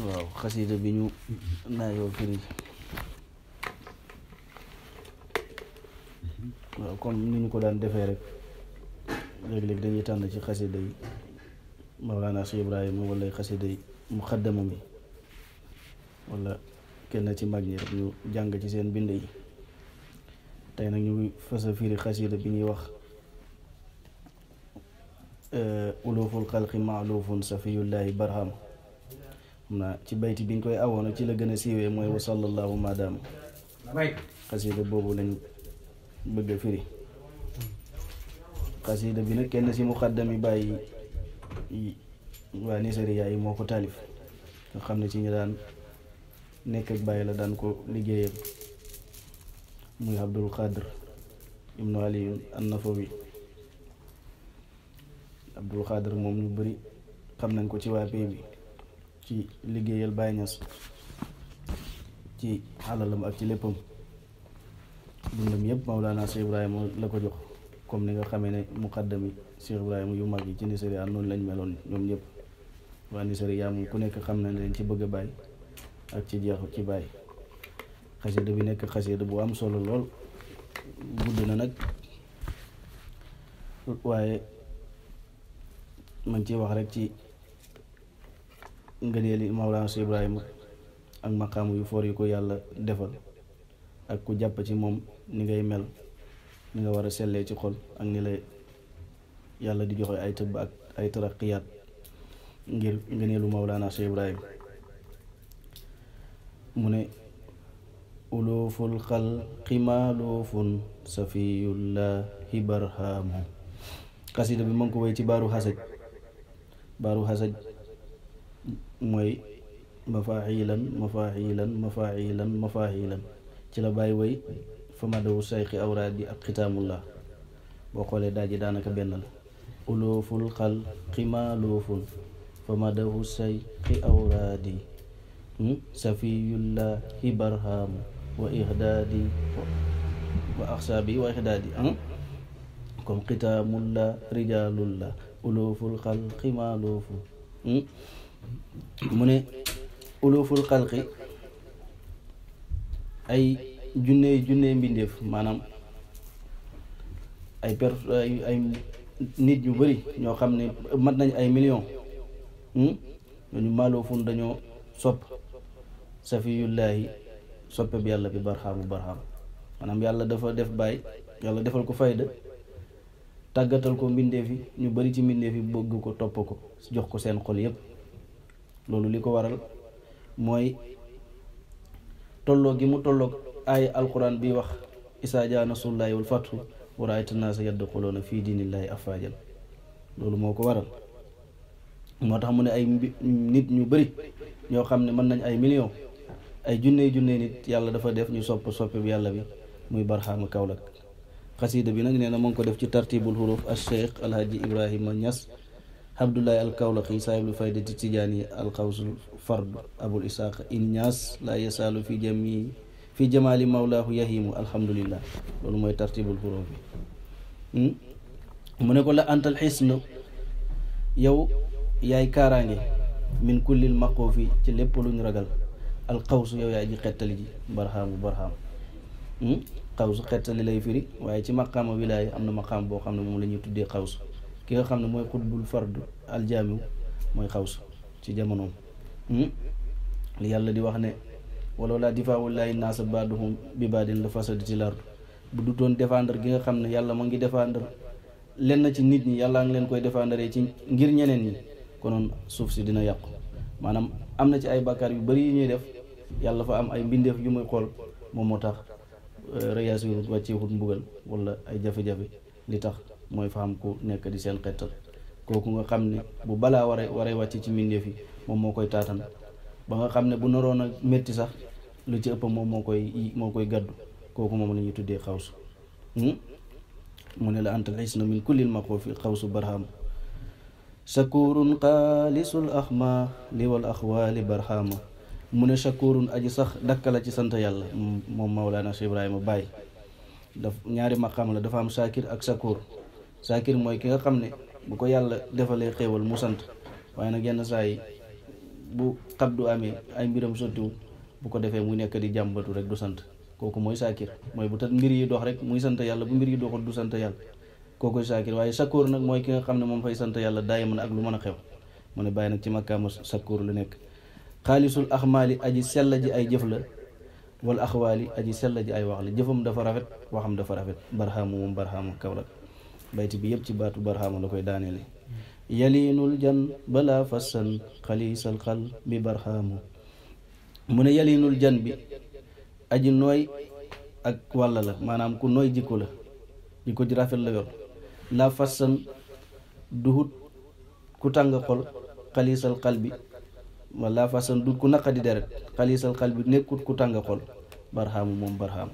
waaw xasida bi ñu naayoo firi waaw comme ni ñu ko daan defee rek léeg-léeg dañuy tànn ci xasida yi Mawlana Cheikh Ibrahima wala xasida yi muqaddama mi wala kenn ci mag ñi rek ñu jàng ci seen bind yi. tey nag ñu ngi fas a firi xasida bi ñuy wax uluful xalqi maalufun safiyullahi barham. xam naa ci bayti biñ koy awoon ci la gën a siiwee mooy wa sallallahu madam. xasida boobu lañ bëgg a firi. xasida bi nag kenn ci muqaddam yi bàyyi waa Nisariya yi moo ko taalif nga xam ne ci ñu daan nekk ak bàyyi la daan ko liggéeyal muy Abdul Qadir ibnu Ali an-Nafawi. Abdul Qadir moom ñu bari xam nañ ko ci waa pay bi ci liggéeyal Baay Ñas ci alalam ak ci léppam. dundam yëpp Mawlana Cheikh Ibrahima la ko jox comme ni nga xamee ne muqaddam yi Cheikh Ibrahima yu mag yi ci Nisariya noonu lañ meloon ñoom ñëpp. waa Nisariya moom ku nekk xam na ne leen ci bëgg a Baay ak ci jeexu ci Baay. xasida bi nekk xasida bu am solo lool gudd na nag waaye man ci wax rek ci ngëneeli Mawlana Cheikh Ibrahima ak maqaamu yu foor yu ko yàlla defal ak ku jàpp ci moom ni ngay mel ni nga war a sellee ci xol ak ni la yàlla di joxe ay tëbb ak ay taraqiyaat ngir ngëneelu Mawlana Cheikh Ibrahima. mu ne uluful xalqi maalufun safiyullahi barhamu. xasida bi ma ngi ko woy ci baaru xasaj. baaru xasaj mooy mafaaxilan mafaaxilan mafaaxilan mafaaxilan ci la bàyyi woy fa madawu sayxi awraadi ak xitaamullah. boo xoolee daaji daanaka benn la. uluful xalqi maalufun fa madawu sayxi awraadi safiyullahi barhamu wa ixdaadi wa axsaabi wa ixdaadi comme xitaamullah rijaalullah uluful xalqi maalufu. mu ne uluful xalqi ay junney mbindeef maanaam ay nit ñu bari ñoo xam ne mat nañ ay millions ñooñu maalufun dañoo sopp safiyullahi soppe bi yàlla bi barxaamu barxaam. maanaam yàlla dafa def Baay yàlla defal ko fayda tàggatal ko mbindeef yi ñu bari ci mbindeef yi bëgg ko topp ko jox ko seen xol yépp. loolu li ko waral mooy tolloo gi mu tolloog ay alquran bi wax isaa jaa nasrullaahi wal fathu wa ra'ayta naasa yadxuluuna fii diinillaahi afwaajan. loolu moo ko waral moo tax mu ne ay nit ñu bari ñoo xam ne mën nañ ay millions ay junney nit yàlla dafa def ñu soppe bi yàlla bi muy barxaama Kaolack. xasida bi nag nee na mu ngi ko def ci tartibul huruf al cheikh alhaji Ibrahima Niass Abdoulaye al Kaolacki saahibul faydati tijaani al xawsul fard abul isaaq in Niass la yasaalu fi jamaali mawlaahu yahimu alhamdulillah. loolu mooy tartibul huruf bi. mu ne ko la antal xisnu yow yaay kaaraange min kullil maqoofi ci lépp luñ ragal alxawsu yow yaay ji xettali ji barxaamu barxaam. xawsu xettali lay firi waaye ci maqaama wilaaya am na maqaam boo xam ne moom la ñuy tuddee xawsu. ki nga xam ne mooy xutbul fard aljaamiw mooy xawsu ci jamonoom. li yàlla di wax ne wala laa difaawullaahi naasa baaduhum bi baadin la fasadatil ard. bu du doon défendre gi nga xam ne yàlla ma ngi défendre lenn ci nit ñi yàlla ngi leen koy défendre ci ngir ñeneen ñi konoon suuf si dina yàqu. maanaam am na ci ay bàkkaar yu bari yu ñuy def yàlla fa am ay mbindeef yu muy xool moom moo tax réyaasirut wàcceewut mbugal wala ay jafe-jafe li tax mooy fa am ku nekk di seen xettal. kooku nga xam ne bu balaa waree wàcce ci mbindeef yi moom moo koy taatan ba nga xam ne bu naroon a métti sax lu ci ëpp moom moo koy gàddu. kooku moom la ñuy tuddee xawsu. mu ne la antal xisna min kullil maqoofi xawsu barham. shakurun xaalisul axma li wal axwaali barhama. mu ne shakurun aji sax dakkala ci sant yàlla moom Mawlana Cheikh Ibrahima Baye. ñaari maqaam la dafa am shakir ak shakur. shakir mooy ki nga xam ne bu ko yàlla defalee xéewal mu sant waaye nag yenn saa yi bu xabdu amee ay mbiram sottiwul bu ko defee muy nekk di jàmbatu rek du sant, kooku mooy saakir. mooy bu tat mbir yi dox rek muy sant yàlla, bu mbir yi doxul du sant yàlla, kookoy saakir. waaye sakkoor nag mooy ki nga xam ne moom fay sant yàlla daay mën ak lu mën a xew. mu ne bàyyi nag ci makkaama sakkoor lu nekk. xaalisul axmaali aji sell ji ay jëf la, wala axwaali aji sell ji ay wax la. jëfam dafa rafet, waxam dafa rafet. barhaamu moom barhaamu kaw la. bayti bi yëpp ci baatu barhaamu la koy daaneele. yaliinul jan balaa fassan xaliisal xal bi barhaamu. mu ne yaliinul jan bi aji nooy ak wàlla la, maanaam ku nooy jikko la, jikko ji rafet la yor. la fassan duhut ku tàng xol, xaliisal xal bi wala fassan duhut ku naqadi deret, xaliisal xal bi nekkut ku tàng xol. barhaamu moom barhaamu.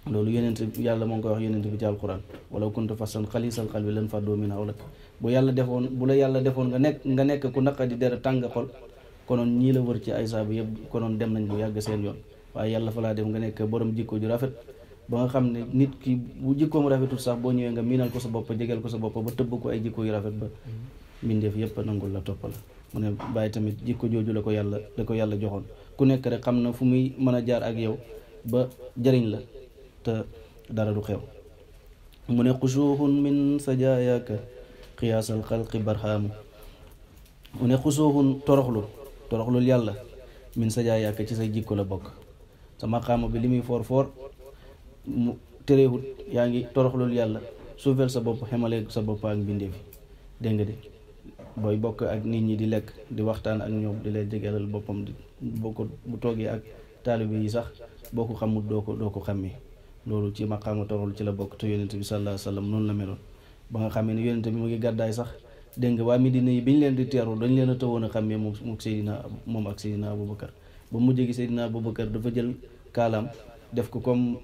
loolu yonent yàlla moo ngi koy wax yonent bi ci alquran, wala kunta fassan xaliisal xal bi lan fàddoo min hawlak. bu la yàlla defoon nga nekk ku naqadi deret tàng xol, konoon ñii la wër ci ay saabu yëpp konoon dem nañ bu yàgg seen yoon. waaye yàlla fa laa def nga nekk borom jikko ju rafet ba nga xam ne nit ki bu jikkoom rafetul sax boo ñëwee nga miinal ko sa bopp, jegeel ko sa bopp ba tëbb ko ay jikko yu rafet ba mbindeef yëpp nangul la toppal. mu ne bàyyi tamit jikko jooju la ko yàlla joxoon. ku nekk rek xam na fu muy mën a jaar ak yow ba jëriñ la te dara du xew. mu ne xusuuxun min sajaayaka xiyaasal xalqi barhaamu. mu ne xusuuxun toroxlul yàlla min sajaayaka ci say jikko la bokk. sa maqaama bi li muy foor foor mu téréewut yaa ngi toroxlul yàlla, suufeel sa bopp, xemale sa bopp ak mbindeef yi. dégg nga de booy bokk ak nit ñi di lekk di waxtaan ak ñoom di leen jegeelal boppam di bu toogee ak taalibe yi sax boo ko xamul doo ko xàmmee. loolu ci maqaama toroxlu ci la bokk. te yonent bi sallallahu alayhi wa sallam noonu la meloon ba nga xamee ne yonent bi mu ngi gàddaay sax dégg nga waa Medina yi bi ñu leen di teeru dañ leen a tëwoon a xàmmee moom ak Seydina Aboubacar. ba mujj gi Seydina Aboubacar dafa jël kaalaam def ko comme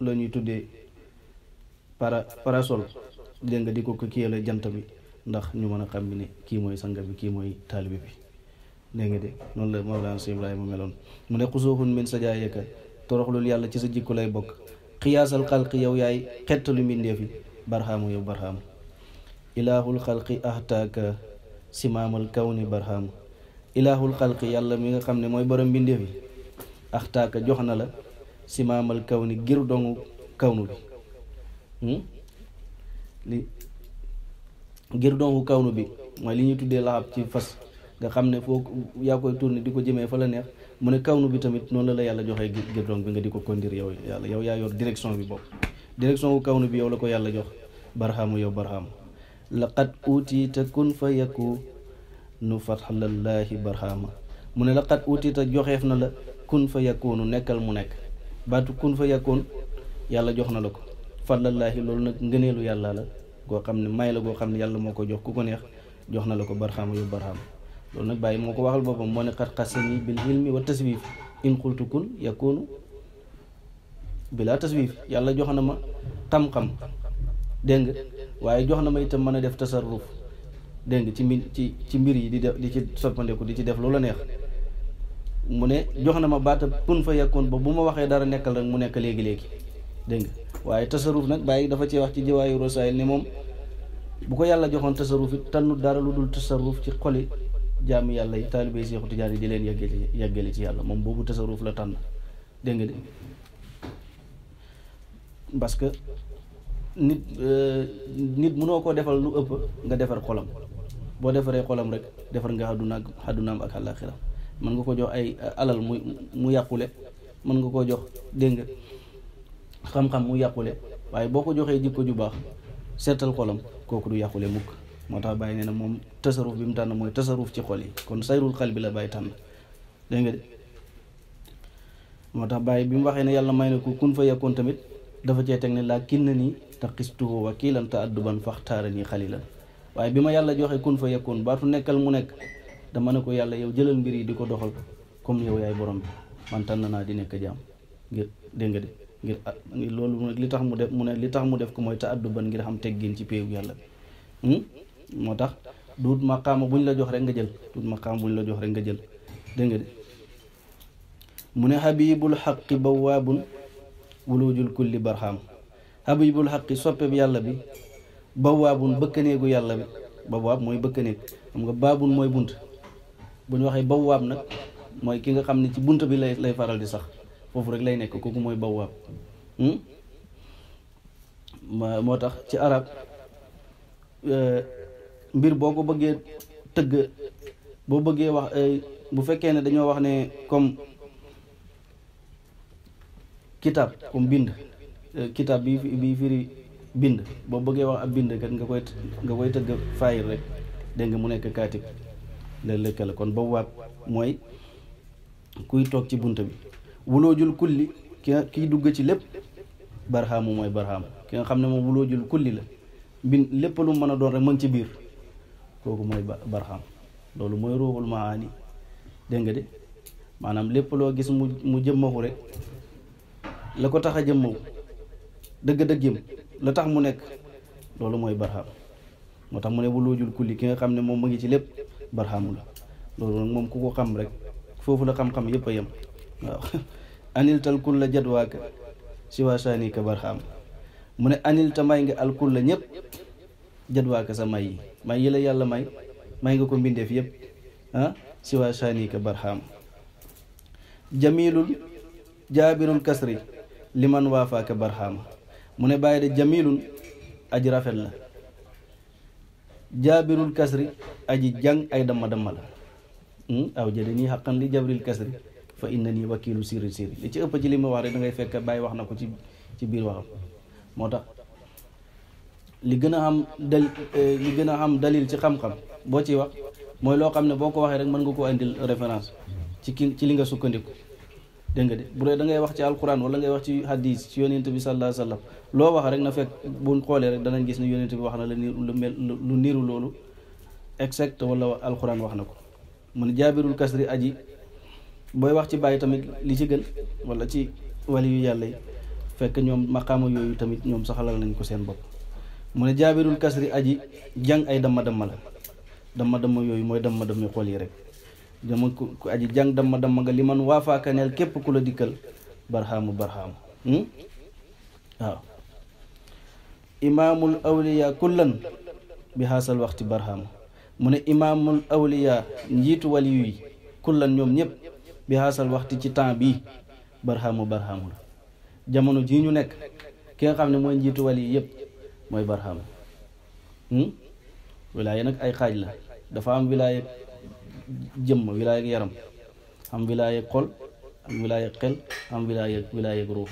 la ñuy tuddee parasol, dégg nga di ko kiyale jant bi ndax ñu mën a xam ne kii mooy sanga bi, kii mooy taalibe bi. dégg nga de noonu la Mawlana Cheikh Ibrahima meloon. mu ne xusuuxun min sajaayaka toroxlul yàlla ci sa jikko lay bokk. xiyaasal xalqi yow yaay xettalu mbindeef yi. barhaamu yow barhaamu. ilaahul xalqi ahtaaka simaamal kawni barhaamu. ilaahul xalqi yàlla mi nga xam ne mooy borom mbindeef yi. ahtaaka jox na la simaamal kawni gir dongu kawnu bi. ngir dongu kawnu bi mooy li ñuy tuddee laxab ci fas nga xam ne foo yaa koy tourné di ko jëmee fa la neex. mu ne kawnu bi tamit noonu la yàlla joxee ngir dong bi nga di ko kondir yow yàlla, yow yaa yor direction bi bopp. direction wu kawnu bi yow la ko yàlla jox. barhaamu yow barhaamu. laqad utiita kun fa yakunu fatxalallaahi barhaama. mu ne laqad utiita joxeef na la kun fa yakunu nekkal mu nekk. baatu kun fa yakun yàlla jox na la ko. fadlallaahi loolu nag ngëneelu yàlla la goo xam ne may la goo xam ne yàlla moo ko jox ku ko neex jox na la ko. barhaamu yow barhaamu. loolu nag bàyyi moo ko waxal boppam moo ne xat xasani bil hilmi wa taswif in qultu kun yakunu bila taswif. yàlla jox na ma xam-xam dégg nga waaye jox na ma itam mën a def tasarruf dégg nga ci mbir yi di ci soppandeku di ci def loola neex. mu ne jox na ma baata kun fa yakun ba bu ma waxee dara nekkal rek mu nekk léegi-léegi dégg nga. waaye tasarruf nag bàyyi dafa ci wax ci jawaayu rosaayil ne moom bu ko yàlla joxoon tasarruf it tànnu dara lu dul tasarruf ci xoli jaami yàlla yi taalibe Seexu Tijaan yi di leen yeggale ci yàlla. moom boobu tasarruf la tànn dégg nga de parce que nit mënoo koo defal lu ëpp nga defar xolam. boo defaree xolam rek defar nga àddunaam ak àllaaxiram. mën nga ko jox ay alal mu yàqule, mën nga koo jox dégg nga xam-xam mu yàqule, waaye boo ko joxee jikko ju baax seetal xolam kooku du yàqule mukk. moo tax bàyyi nee na moom tasaruf bi mu tànn mooy tasaruf ci xol yi. kon sayrul xal bi la bàyyi tànn dégg nga de. moo tax bàyyi bi mu waxee ne yàlla may na ko kun fa yakun tamit dafa cee teg ne laa kin na nii taqistuhu wakiilan ta adduban faxtaara nii xalilan. waaye bi ma yàlla joxee kun fa yakun baatu nekkal mu nekk dama ne ko yàlla yow jëlal mbir yi di ko doxal comme yow yaay borom bi, man tànn naa di nekk jaam ngir dégg nga de ngir loolu nag li tax mu def ko mooy ta adduban ngir xam teggin ci péewu yàlla bi. moo tax duut maqaama buñ la jox rek nga jël dégg nga de. mu ne habibul xaqi bawaabun wulujul kulli barham. habibul xaqi soppeb yàlla bi bawaabun bëkkaneegu yàlla bi. bawaab mooy bëkkaneeg xam nga baabun mooy bunt bu ñu waxee bawaab nag mooy ki nga xam ne ci bunt bi lay faral di sax foofu rek lay nekk kooku mooy bawaab. moo tax ci arab mbir boo ko bëggee tëgg boo bëggee wax bu fekkee ne dañoo wax ne comme kitaab comme bind kitaab bi firi bind boo bëggee wax ab bind kat nga koy tëgg faayil rek dégg nga mu nekk kaatib la lëkkale kon bawaab mooy kuy toog ci bunt bi. wuloojul kulli kiy dugg ci lépp barhaamu mooy barhaam ki nga xam ne moom wuloojul kulli la lépp lu mën a doon rek mën ci biir kooku mooy barham loolu mooy ruuxul maani dégg nga de maanaam lépp loo gis mu jëmmaxu rek la ko tax a jëmmaxu dëgg-dëggam la tax mu nekk loolu mooy barham moo tax mu ne wuloojul kulli ki nga xam ne moom mu ngi ci lépp barhamu la loolu nag moom ku ko xam rek foofu la xam-xam yépp a yem waaw aniltal kulla jadwaaka siwa sanika barham mu ne anilta may nga al kulla ñëpp jadwaaka sa may yi la yàlla may nga ko mbindeef yëpp siwa sanika barham jamilul jaabirul kasri liman waafaaka barham mu ne bàyyi de jamilun aji rafet la jaabirul kasri aji jàng ay damma la aw jëde nii xaqan li jabril kasri fa inna nii wakiilu sirri li ci ëpp ci li ma wax rek da ngay fekk bàyyi wax na ko ci biir waxam moo tax li gën a xam dalil ci xam-xam boo ciy wax mooy loo xam ne boo ko waxee rek mën nga koo indil référence ci li nga sukkandiku dégg nga de bu dee da ngay wax ci alquran wala ngay wax ci hadis ci yonent bi sallallahu alayhi wa sallam loo wax rek na fekk buñ xoolee rek danañ gis ne yonent bi wax na la lu niru loolu exact wala alquran wax na ko mu ne jaabirul kasri aji booy wax ci bàyyi tamit li ci gën wala ci wali yu yàlla yi fekk ñoom maqaama yooyu tamit ñoom saxalal nañ ko seen bopp mu ne jaabirul kasri aji jàng ay damma la damma yooyu mooy damma xool yi rek dama ku aji jàng damma nga li man waafaakaneel képp ku la dikkal barhaamu waaw imaamul awliya kullan bi haasal waxti barhaamu mu ne imaamul awliya njiitu waliyu yi kullan ñoom ñëpp bi haasal waxti ci temps bii barhaamu la jamono jii ñu nekk ki nga xam ne mooy njiitu wali yi yëpp mooy barhaamu wilaaya nag ay xaaj la dafa am wilaaya jëmm wilaaya yaram am wilaaya xol am wilaaya xel am wilaaya ruux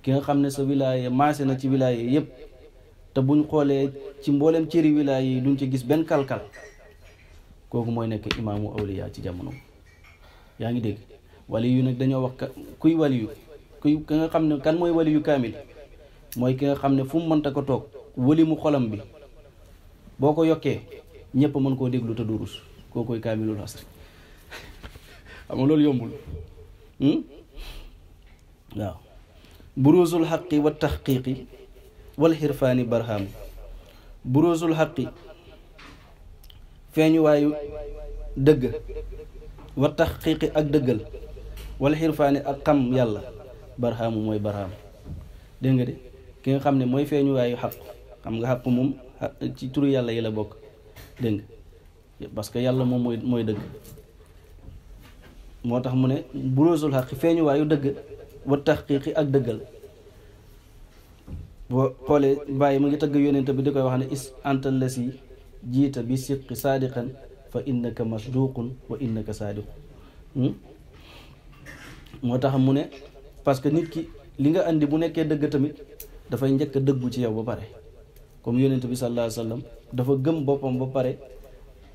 ki nga xam ne sa wilaaya maase na ci wilaaya yëpp te buñ xoolee ci mboolem cëri wilaaya yi duñ ci gis benn kalkal kooku mooy nekk imaamu awliya ci jamono yaa ngi dégg wali yu nag dañoo wax kuy wali yu ki nga xam ne kan mooy wali yu kaamil mooy ki nga xam ne fu mu mënta ko toog wali mu xolam bi boo ko yokkee ñëpp mën koo déglu te du rus koo koy kaamilul asri xam nga loolu yombul waaw buruusul xaqi wa taxqiiqi wal xirfaani barham buruusul xaqi feeñuwaayu dëgg wa taxqiiqi ak dëggal wal xirfaani ak xam yàlla barhamu mooy barham dégg nga de ki nga xam ne mooy feeñuwaayu xaq xam nga xaq moom ci turu yàlla yi la bokk dégg nga parce que yàlla moom mooy dëgg moo tax mu ne buruusul xaqi feeñuwaayu dëgg wa taxqiiqi ak dëggal boo xoolee bàyyi mu ngi tëgg yonent bi di koy wax ne is anta lasi jiita bi sidqi saadiqan fa innaka masduqun wa innaka saadiqun moo tax mu ne parce que nit ki li nga andi bu nekkee dëgg tamit dafay njëkk a dëggu ci yow ba pare comme yonent bi sallallahu alayhi wa sallam dafa gëm boppam ba pare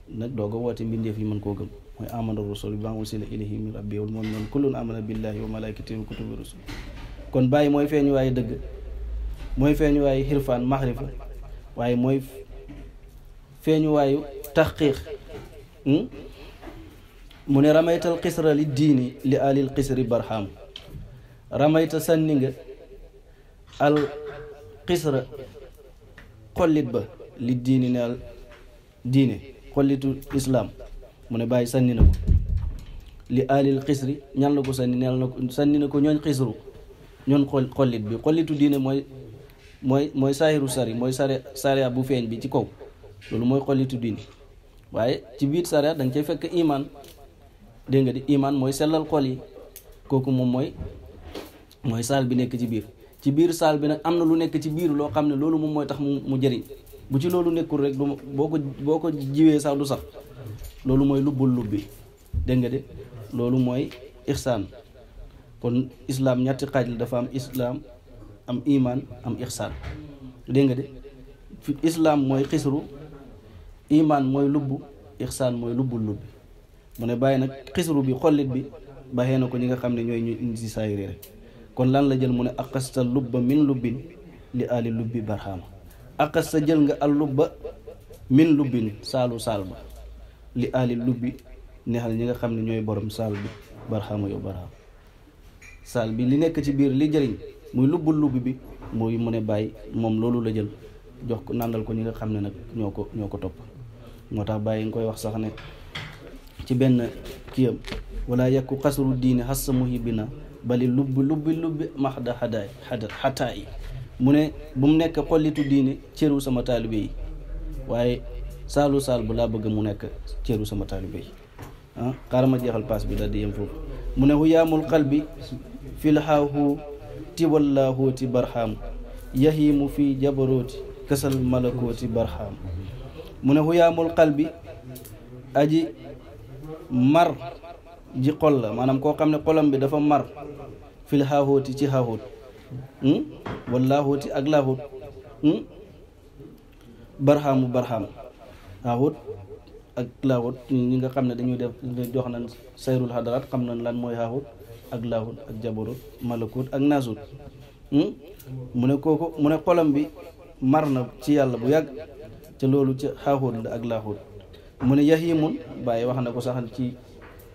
nag doog a woote mbindeef yi mën koo gëm mooy amana rasul bi ma ursila ilayhi min rabbi wal mu'minun kullun amana billahi wa malaikatihi wa kutubi rusul kon bàyyi mooy feeñu waaye dëgg mooy feeñu waayu xirfaan maxrifa waaye mooy feeñu waayu taxqiiq mu ne ramaytal xisra li diini li alil xisri barham ramayta sànni nga al xisra xollit ba li diini ne al diine xollitu islaam mu ne bàyyi sànni na ko li alil xisri ñan la ko sànni neel na ko sànni na ko ñooñ xisru ñoon xollit bi xollitu diine mooy saahiru sari mooy sariya bu feeñ bi ci kaw loolu mooy xollitu diine waaye ci biir sariya da nga cay fekk iman. dégg nga di iman mooy sellal xol yi, kooku moom mooy saal bi nekk ci biir saal bi nag am na lu nekk ci biir loo xam ne loolu moom mooy tax mu jëriñ. bu ci loolu nekkul rek du boo ko jiwee sax du sax. loolu mooy lubbi dégg nga de loolu mooy ixsaan. kon islaam ñetti xaaj la, dafa am islaam, am iman, am ixsaan. dégg nga de islaam mooy xisru, iman mooy lubbu, ixsaan mooy lubbi. mu ne bàyyi nag xisru bi xollit bi baxee na ko ñi nga xam ne ñooy ñu indi si saayiri rek. kon lan la jël mu ne aqasta lubba min lubbin li ali lubbi barxaama. aqasta jël nga al lubba min lubbin saal ba li ali lubbi neexal ñi nga xam ne ñooy borom saal bi barxaama yow barxaama. saal bi li nekk ci biir li jëriñ muy lubbi bi muy mu ne bàyyi moom loolu la jël jox ko nàndal ko ñi nga xam ne nag ñoo ko topp. moo tax bàyyi nga koy wax sax ne ci benn kiyam wala yakku xasru diine xassa muhibina bali lubbi maxda xataa yi. mu ne bu mu nekk xollitu diine cëru sama taalibe yi, waaye saal bu laa bëgg mu nekk cëru sama taalibe yi. xaaral ma jeexal paas bi daal di yem foofu. mu ne huyaamul qalbi fil haahu tiwallaahooti barxaam yahimu fi jabarooti kasal malakooti barxaam. mu ne huyaamul qalbi aji mar ji xol la, maanaam koo xam ne xolam bi dafa mar fil haahooti ci haahoot wallaahooti ak laahoot barxaamu haahoot ak laahoot ñi nga xam ne dañuy def jox nañ sayrul hadaraat xam nañ lan mooy haahoot ak laahoot ak jabaroot malakoot ak naasut. mu ne kooku mu ne xolam bi mar na ci yàlla bu yàgg te loolu ci haahoot la ak laahoot. mu ne yahimun bàyyi wax na ko sax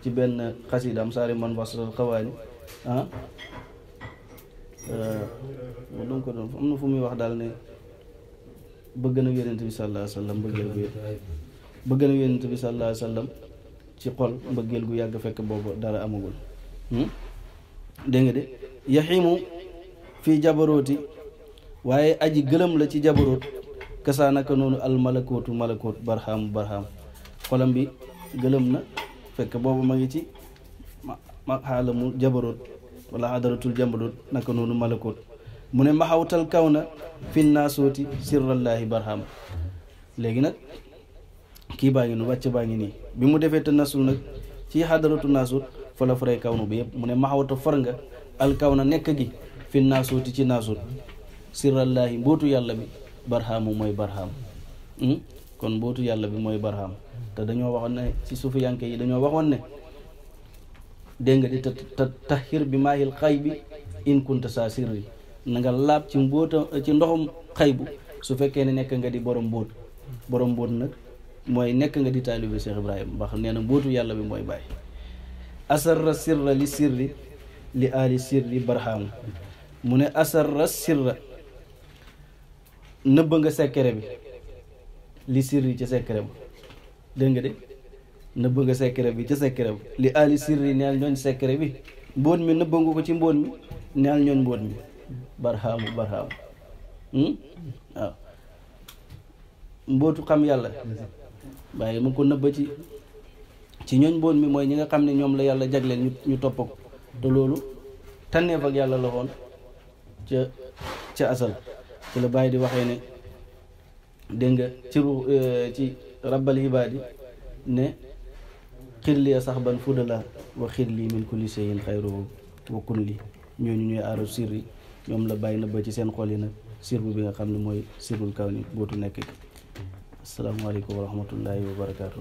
ci benn xasidaam saari man wasal xawaani mu ko doon am na fu muy wax daal ne bëgg na yonent bi sallallahu alayhi wa sallam bëgg na yonent bi sallallahu alayhi wa sallam ci xol mbëggeel gu yàgg fekk boobu dara amagul. dégg nga de yahimu fii jabarooti waaye aji gëlëm la ci jabaroot kasaa naka noonu al malakootu malakoot barxaam xolam bi gëlëm na fekk boobu ma ngi ci ma xaalamu jabaroot wala xadaratul jabaroot naka noonu malakoot. mu ne maxawtal kaw na fi naasooti sirrallaahi barxaam. léegi nag kii baa ngi nu wàcc baa ngi nii bi mu defee te nasul nag ci xadaratu naasut fa la faray kaw nu bi yëpp. mu ne maxawta far nga al kaw na nekk gi fi naasooti ci naasut sirrallaahi mbootu yàlla bi barxaamu mooy barxaam. kon mbootu yàlla bi mooy barxaam. te dañoo waxoon ne ci sufiyanke yi dañoo waxoon ne dégg nga di tahir bi maahil xay bi in kunta saa sirri na nga laab ci ndoxum xaybu su fekkee ne nekk nga di borom mbóot nag mooy nekk nga di taalibe Cheikh Ibrahima ndax nee na mbóotu yàlla bi mooy bàyyi. asarra sirra li sirri li ali sirri barxaamu. mu ne asarra sirra nëbb nga sekkere bi li sirri ca sekkere ba. dégg nga de nëbb nga sekkere bi ca sekkere bi li ali sirri neel ñooñ sekkere bi mbóot mi nëbb nga ko ci mbóot mi neel ñooñ mbóot mi barxaamu waaw mbóotu xam yàlla bàyyi mu ko nëbba ci ñooñ mbóot mi mooy ñi nga xam ne ñoom la yàlla jagleel ñu topp ko te loolu tànneef ak yàlla la woon ca asal ci la bàyyi di waxee ne dégg nga ci rabbal ibaadi ne xirli sax ban fudala wa xirli min kulli shay'in xayruhu wa kun li ñooñu ñooy aaru sirri ñoom la bàyyi na ba ci seen xol yi nag sirru bi nga xam ne mooy sirrul kaw ni bootu nekk. asalaamaaleykum wa rahmatullahi wa barakaatu.